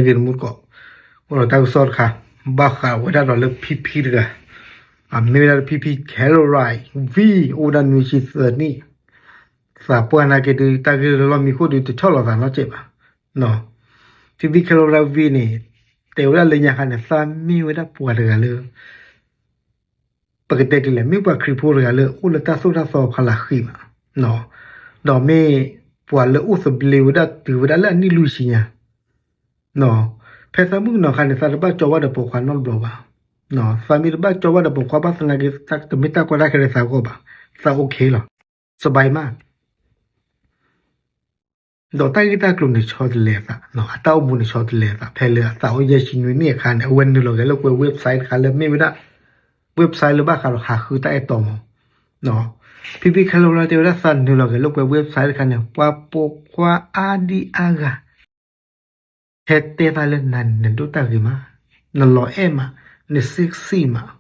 ဂ့ၤတမူတကိး, အိၣ်ဒီးတၢ်ကစီၣ်တခါ, ဘၣ်ဃးဝဲဒၣ်ဒီးလၢဖံဖံတဂၤ, အမ့ၢ်ဝဲဒၣ်လၢဖံဖံ Carol Wright V အိၣ်ဝဲဒၣ်နွံဆံသၢနံၣ်, သးပှၢ်နာ်က့ဒုး တၢ်ဂ့ၢ်လၢလီၢ်မံခိၣ်ဒုး တဆီၣ်လီၤသးနီတစဲးဘၣ်. ဖံဖံ Carol Wright V န့ၣ် တဲဝဲဒၣ်လၢညါခါန့ၣ် သးမ့ၢ်ဝဲဒၣ်ပှၤတဂၤလၢ ပကတဲဒ်လဲၣ် မ့ၢ်ပှၤခရံာ်ဖိတဂၤလၢအိၣ်လၢတၢ်သိၣ်တၢ်သီဖီလာ်ဃံးမး, ဒီးမ့ၢ်ပှၤလၢအိၣ်သဘျ့ဝဲဒၣ်တုၤဝဲဒၣ်လၢအနံၣ်လွံၢ်ဆံညါ, ဖဲသးမုၣ်ကနီၤခါန့ၣ် သးတဘၣ်ကၠီဘၣ်ဒီးပိာ်ခွါနီတဘျီဘၣ်. သးမ့ၢ်တဘၣ်ကၠီဘၣ်ဒီးပိာ်ခွါဘၣ်သနာ်က့ တမ့ၢ်တၢ်ကီတၢ်ခဲလၢသးဂီၢ်ဘၣ်, သး okay လီၤ, စဘဲမး ဒီးတၢ်ဂ့ၢ်တၢ်ကျိၤန့ၣ်ဆီတလဲအသး, အတၢ်အိၣ်မူန့ၣ်ဆီတလဲအသး ဖဲလၢအသးအိၣ်ယဲၢ်ဆံနွံနံၣ်အခါန့ၣ် အဝဲနုာ်လီၤက့ၤလၢကွဲး website တခါလၢမ့ၢ်ဝဲဒၣ် website လၢဘၣ်ဃးဒီးဟးဃုတၢ်အဲၣ်တီမး. ဖံဖံ Carol Wright တဲဝဲဒၣ်သးနုာ်လီၤက့ၤလၢကွဲး website တခါန့ၣ် ပှၤပိာ်ခွါအါဒံအါဂၤ ဟဲတဲသးလၢနၤန့ၣ် နဒိၣ်တၢ်ဂ့ၤမး, နလီၤအဲၣ်မး, န sexy မး,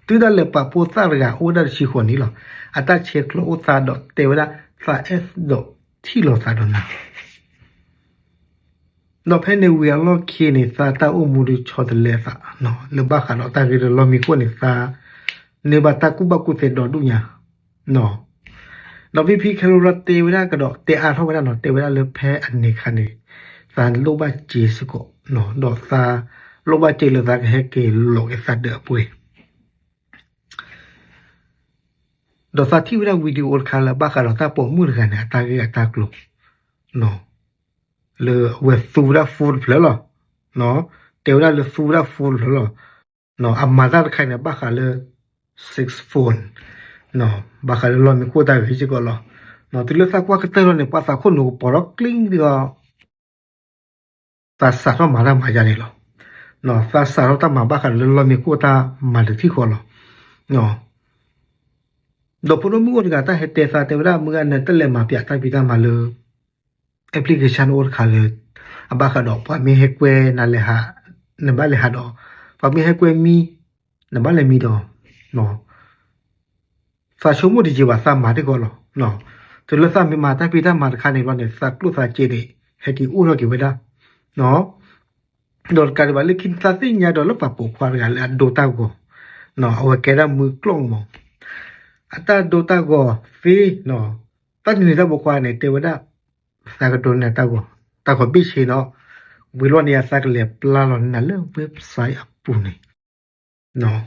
တုၤဒၣ်လဲာ်ပာ်ဖှိၣ်သၣ်တဂၤအိၣ်ဝဲဒၣ်တဆံဃိးနံၣ်လီၤ. အတၢ်ဆဲးကျိးအိၣ်သးဒီးတဲဝဲဒၣ် သးအဲၣ်ဒိးထံၣ်လိာ်သးဒီးနၤ ဒီးဖဲန့ၣ်ဝံၤအလီၢ်ခံန့ၣ် သးတၢ်အိၣ်မူဒုးဆီတလဲသး, လၢဘၣ်ဃးဒီးတၢ်ဂ့ၢ်လၢလီၢ်မံခိၣ်န့ၣ် သးန့ၢ်ဘၣ်တၢ်ကူၣ်ဘၣ်ကူၣ်သ့ဒီဒူၣ်ညါ, ဒီးဖံဖံ Carol Wright တဲဝဲဒၣ်ကဒီး တဲအါထီၣ်ဝဲဒၣ်နီၤ တဲဝဲဒၣ်လၢဖဲအန့ၣ်ခါန့ၣ် သးလိၣ်ဘၣ်စ့စ့ၢ်ကီး, ဒီးသးလိၣ်ဘၣ်စ့လၢသးကဟဲက့ၤလီၤက့ၤသးဒၢးအပှ့ၤ ဒီးသးထံၣ်ဝဲဒၣ် video တခါလၢ ဘၣ်ဃးဒီးတၢ်ပိာ်မုၣ်တဂၤန့ၣ် အတၢ်ဂ့ၢ်အတၢ်ကျိၤ, လၢအဝဲသူဝဲဒၣ် phone တဖျၢၣ်လီၤ. တဲဝဲဒၣ်လၢသူဝဲဒၣ် phone တဖျၢၣ်လီၤ. အမၤတၢ်တခါန့ၣ် ဘၣ်ဃးလၢ six phone, ဘၣ်ဃးလၢလီၢ်မံခိၣ်တၢ်ဂ့ၢ်စ့ၢ်ကီးလီၤ. တုၤလၢသးကွၢ်ကတၢၢ်လီၤန့ၣ် ပှၤသးခိၣ်နူာ်ကပီၤထီၣ်ကျံတဂီၢ် သးစးထီၣ်မၤတၢ်မၤယါန့ၣ်လီၤ. သးစးထီၣ်တၢ်မၤဘၣ်ဃးလၢလီၢ်မံခိၣ်တၢ်မၤတထံၣ်ဃီလီၤ. ဒီးဖိဒိၣ်မုၣ်အိၣ်တဂၤတၢ်ဟဲတဲသးတဲဝဲဒၣ် မုၢ်ဂၤနတလဲၤမၤပၠးတၢ်ဖံးတၢ်မၤလၢ application အိၣ်တခါလၢ အဘၣ်ဃးဒီးပှၤမ့ၢ်ဟဲကွဲနၤလဲၤဟး နဘၣ်လဲၤဟးဒီး ပှၤမ့ၢ်ဟဲကွဲမံ နဘၣ်လဲၤမံဒီး သးဆိကမိၣ်တယံာ်ဘၣ် သးမၤတဂီၢ်လီၤ. တုၤလၢသးမ့ၢ်မၤတၢ်ဖံးတၢ်မၤတခါန့ၣ်ဘျီန့ၣ် သးကျိၣ်သးစ့န့ၣ် ဟဲက့ၤအိၣ်ထီၣ်က့ၤဝဲဒၣ် ဒီးတကးဒံးဘၣ်လၢခံန့ၣ် သးသ့ၣ်ညါဒီးလၢပှၤပိာ်ခွါတဂၤလၢအဒိတၢ်ဂီၤ, အဝဲကဲဒၣ်မုၢ်ကျိၣ်မး, အတၢ်ဒိတၢ်ဂီၤသ့, တၢ်န့ၣ်န့ၣ်တၢ်ပိာ်ခွါန့ၣ် တဲဝဲဒၣ် သးကဒိန့ၢ်တၢ်ဂီၤ, တၢ်ဂီၤဘ့ၣ်ဆ့နီၤ, ဝံၤလီၤန့ၣ် သးကလဲၤပျၢ်လီၤန့ၢ်နၤလၢ website အပူၤန့ၣ် သး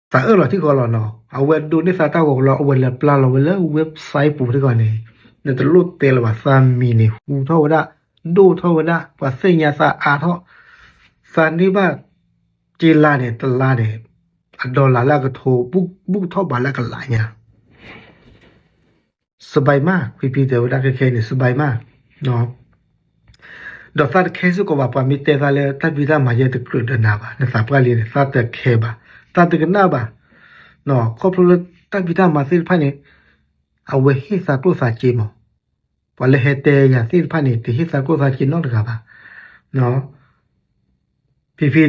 အၢၣ်လီၤထံဃီလီၤနီၤ, အဝဲဒိးန့ၢ်သးတၢ်ဂီၤလီၤ အဝဲလဲၤပျၢ်လီၤဝဲလၢ website ပူၤတဂီၢ်န့ၣ်, နတလိၣ်တဲလၢၤဘၣ် သးမံၤန့ၣ် ဟူထီၣ်ဝဲဒၣ်, ဒိၣ်ထီၣ်ဝဲဒၣ် ပှၤသ့ၣ်ညါသးအါထီၣ်, သးန့ၢ်ဘၣ် က့လါန့ၣ် တလါန့ၣ် အdollarလၢအကထိ ဘူးကထီၣ်ဘးလၢအကလးညါ စဘဲမး ဖံဖံတဲဝဲဒၣ်ခဲခဲန့ၣ် စဘဲမး, ဒီးသးတခဲစ့ၢ်ကီးဘၣ် ပှၤမ့ၢ်တဲသးလၢတၢ်ဖံးတၢ်မၤယဲတကြၢးဒီးနၤဘၣ် နသးပှၢ်လံန့ၣ် သးတခဲဘၣ်, သးတကနၣ်ဘၣ်, ခီဖျိလၢတၢ်ဖံးတၢ်မၤသ့ၣ်တဖၣ်န့ၣ် အဝဲဟ့ၣ်သးကျိၣ်သးစ့မး, ပှၤလၢဟဲတဲယၤသ့ၣ်တဖၣ်န့ၣ် တဟ့ၣ်သးကျိၣ်သးစ့နီတဂၤဘၣ်, ဖံဖံ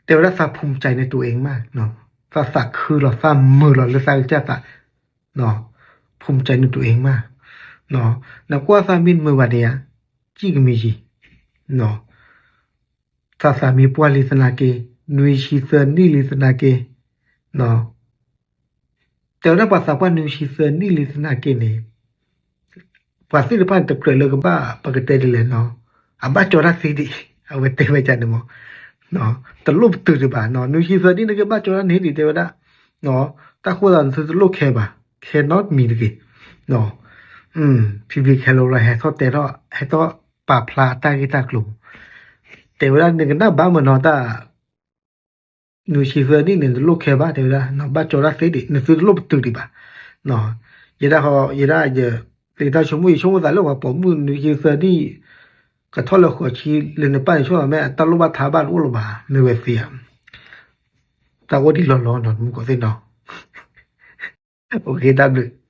တဲဝဲဒၣ်သး ภูมิใจในตัวเอง မး, သးသးခုလီၤ သးမုာ်လီၤလၢသးကစၢ်သး ภูมิใจในตัวเอง မး, နကွၢ်သးမ့ၢ်တမုာ်ဘၣ်န့ၣ်ဧါ, စံၣ်ကမံးယံၤ, သးသးမံၤပှၢ်လံသနာ်က့, နွံဆံသၢနံၣ်လံသနာ်က့, တဲဝဲဒၣ်ပှၤသးပှၢ်နွံဆံသၢနံၣ်လံသနာ်က့န့ၣ် ပှၤသ့ၣ်တဖၣ်န့ၣ် တကြၢးလၢကဘၣ် ပကတဲဒ်လဲၣ်နီၤ, အဘၣ်ကၠီတၢ်သ့ဒံး, အဝဲတဲဝဲဒ်န့ၣ်မး, တလိၣ်ပတုာ်ဒံးဘၣ်, နွံဆံသၢနံၣ်န့ၣ်ကဘၣ်ကၠီတၢ်န့ၣ်ဒံး တဲဝဲဒၣ်, တၢ်ဃိသးနသုတလိၣ်ခဲဘၣ်, ခဲနီတမံၤတဂ့ၤ, ဖံဖံ ခဲလၢာ် ဟဲထီၣ်တဲထီၣ် ဟဲထီၣ်ပာ်ဖျါတၢ်ဂ့ၢ်တၢ်ကျိၤ, တဲဝဲဒၣ်နကနၣ်ဘၣ်မးနီၤ တၢ် နွံဆံသၢနံၣ်န့ၣ် နတလိၣ်ခဲဘၣ် တဲဝဲဒၣ်, ဘၣ်ကၠီတၢ်သ့ဒံး နသုတလိၣ်ပတုာ်ဒံးဘၣ်, ယဲဒၣ်ဃီ ယဲဒၣ်ယသ့ၣ်တၢ်ဆိကမိၣ် ယဆိကမိၣ်သးလၢပှၤပိာ်မုၣ်နွံဆံသၢနံၣ် ကထီၣ်လၢဃိးဆံလၢနပၢ်န့ၣ် ဆိကမိၣ်မ့ၢ်အတၢ်လိၣ်ဘၣ်ထးဘၣ်တအိၣ်လၢၤဘၣ် မ့ၢ်ဝဲသ့ဧါ, တၢ်အိၣ်ဒံးလီၤလီၤနီၤ တမူကီးသ့ၣ်နီၤ, အိၣ်ခ့တၢ်ဘျုး